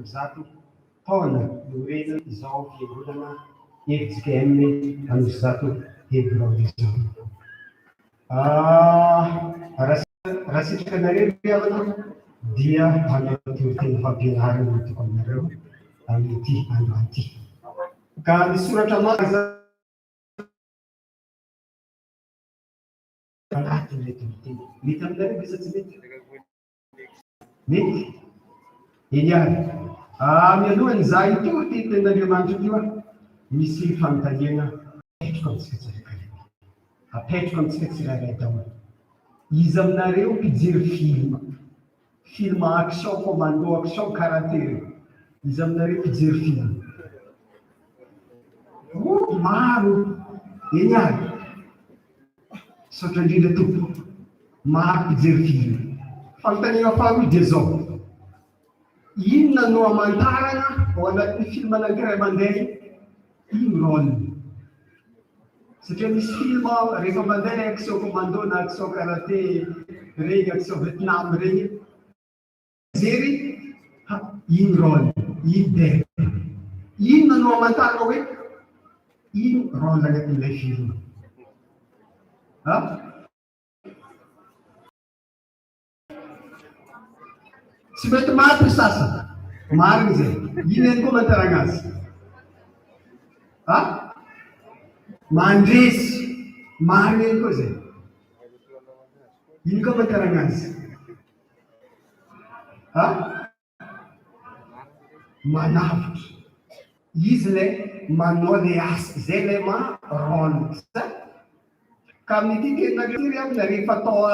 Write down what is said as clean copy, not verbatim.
104 taona niorenana izao fiangonana fjkm Anosizato Hebron izao. Raha sitraka anareo ry havana dia hanao toriteny fampianarana no ataoko aminareo amin'ity androany ity. Ka ny soratra masina anatin'ilay toriteny. Mety aminareo ve sa tsy mety? Mety? Eny ary. Mialohan'ny izaho hitory ity tenin'Andriamanitra ity aho, misy fanontaniana apetrako amintsika tsirairay. Apetrako amintsika tsirairay daholo. Iza aminareo mpijery film? Film action, commando action, karate ireo. Iza aminareo mpijery film? Oh, maro. Eny ary. Misaotra indrindra tompoko. Maro mpijery film. Fanontaniana faharoa dia izao, inona no amantarana ao anatin'ny film anankiray mandeha iny rôle? Satria misy film rehefa mandeha ilay action commando na action karate ireny, action Vietnam ireny, Jery ha iny rôle iny dia inona no amantarana hoe iny rôle agnatin'ilay film? Ha? Tsy mety maty ry sasa. Marina izay. Ino ihany koa amantaragna azy? Ha? Mandresy. Marina ihany koa izay. Ino koa amantaragna azy? Ha? Manavotra. Izy ilay manao ilay asa. Izay ilay maha rôle. Ka amin'ity teninareo ity ry havana, rehefa atao.